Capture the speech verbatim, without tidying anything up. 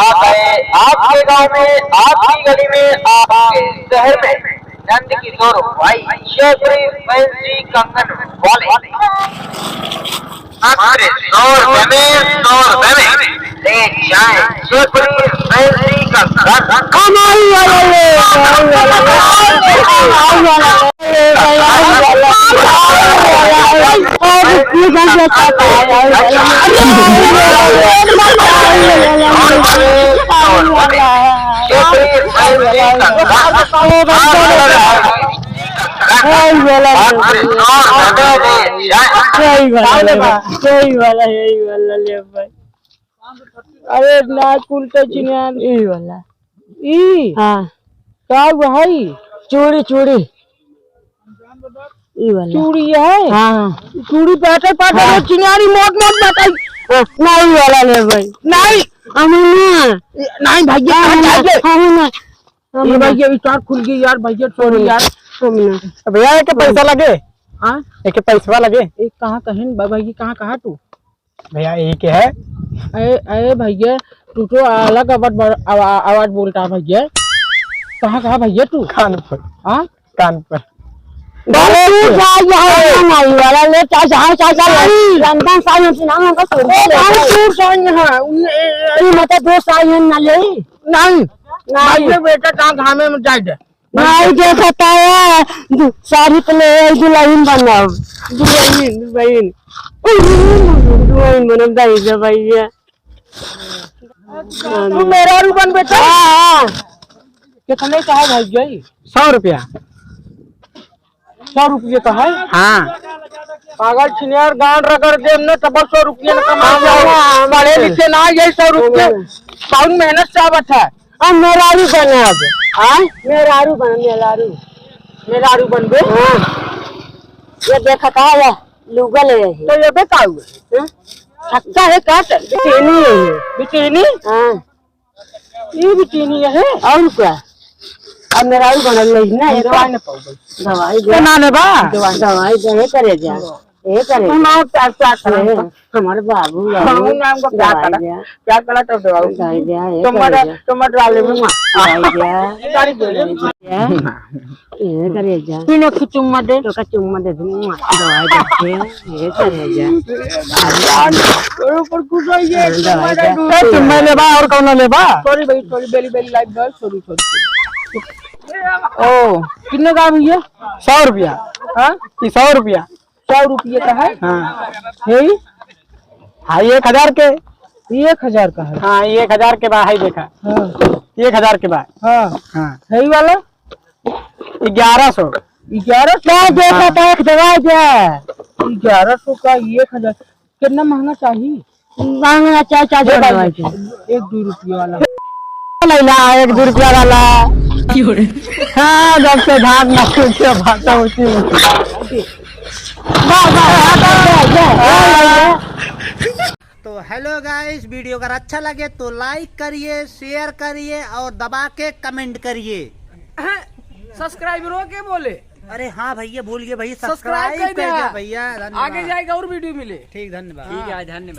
आ गए आपके गांव में, आपकी गली में, आपके शहर में। नंद किशोर भाई, जयपुरी फैंसी कंगन वाले। मात्र सौ रुपए में, सौ रुपए में ले जाए जयपुरी फैंसी कंगन। कमाई वाला ये, कमाई वाला ये, कमाई वाला ये। यही वाला, यही वाला, यही वाला ले भाई। अरे ना, कुल तो चिनियान। यही वाला। ई? हाँ। का भाई? चूड़ी, चूड़ी। ई वाला। चूड़ी है? हाँ। चूड़ी पाटे पाटे हाँ। रोज चिनियारी मोट मोट बताई। हाँ, ना, ई वाला ले भाई। नहीं। हम ना। नहीं भैया, हम ना, चाहिए। हम ना। हम ये ना। भैया, ई चार खुल गई यार, भैया, sorry यार। हम ना। भैया, एक पैसा लगे? हाँ? एक पैसवा लगे? एक कहाँ कहीं बा-, भैया, कहाँ, कहाँ तू? भैया, यही के है। अरे, अरे भैया, तू तो अलग आवाज बर-, आवा-, आवाज बोलता है भैया। कहाँ, कहाँ भैया तू? कानपुर। हाँ? कानपुर। अरे, तू जा, यहाँ नहीं वाला, ले, चाहे जहाँ, चाहे जा, नहीं। लंदन साई हम सुना, हमको छोड़ दे, ए, कानपुर साई यहाँ, उन-, ए, ए, ए, ये मतलब दो साई हम ना ले। नहीं। नहीं। भाई, ये बेटा, कहाँ घामे में जाए दे। नहीं देखता है, दु-, साड़ी तो ले आई, दुल्हन बनाओ। दुल्हन, दुल्हन। दुल्हन बनब, दाई जा भैया। तू मेहरारू बनबे तो? हाँ, हाँ। कितने का है भाई जी? सौ रुपया। सौ रुपये का है? हाँ। पागल छिनियार, गांड रगड़ देम न, तब सौ रुपये न कमा हाँ, जाओ। हाँ, हाँ, पढ़े हाँ। लिखे ना, यही सौ रुपये। हाँ। कौन मेहनत से आवत है? हम मेहरारू बनब। हाँ? मेहरारू बनब, मेहरारू। मेहरारू बनबे? हाँ। ये देखा का है? लुगा ले रहे। तो ये बे का हुआ? हाँ? अच्छा है का? बिटिनी है ये। बिटिनी? हाँ। ये बिटिनी है? और क्या? अब मेहरारू बनल नहीं ना, ये एकदम। दवाई न पाऊँ। दवाई दे। तो ना लेबा? दवाई, दवाई दे, ये करे जा। ये करे हम जा। और प्यार, प्यार करा ए, हमको। हमारे बाबू, हम बाबू, नाम को प्यार दवाई करा। दे। प्यार करा तो दवाई। दवाई दे, ये तो करे मर, जा। तो मर डाले में। दवाई दे। गाड़ी दे दे। दवाई दे। ये करे जा। पीने की चुम्मा दे। तो का चुम्मा दे दूँ, दवाई दे। ये करे जा। अरे, पर कुछ हो ये, हाँ, दवाई दे। ए, चुम्मा लेबा और कौनो लेबा? Sorry भाई, sorry, very, very light girl, sorry, sorry, sorry। ओ, कितने का है भैया? सौ रुपया। हाँ? ये सौ रुपया। सौ रुपये का है? हाँ। यही? हाँ, ये एक हजार के। ये एक हजार का है? हाँ, ये एक हजार के बा, है देखा। हाँ। ये एक हजार के बा। हाँ। हाँ। यही वाला? ग्यारह सौ। ग्यारह सौ? क्या देखा हाँ। था, एक दवाई दे। ग्यारह सौ का एक हजार। कितना महंगा चाहिए? महंगा चाहे, चाहे दे दवाई भाई, दे। एक दो रुपये वाला। नहीं ना, एक दो रुपया वाला। क्यों रे? हाँ, जब से धान ना कुछ भाषा होती है। वाह, वाह, वाह, वाह, वाह, वाह। तो hello guys, video अगर अच्छा लगे तो like करिए, share करिए और दबा के comment करिए। Subscriber हो के बोले? अरे हाँ भैया, भूल गए भैया, subscribe subscribe कर कर दे दो। भैया, धन्यवाद। आगे जाएगा और video मिले। ठीक, धन्यवाद। ठीक है, धन्यवाद।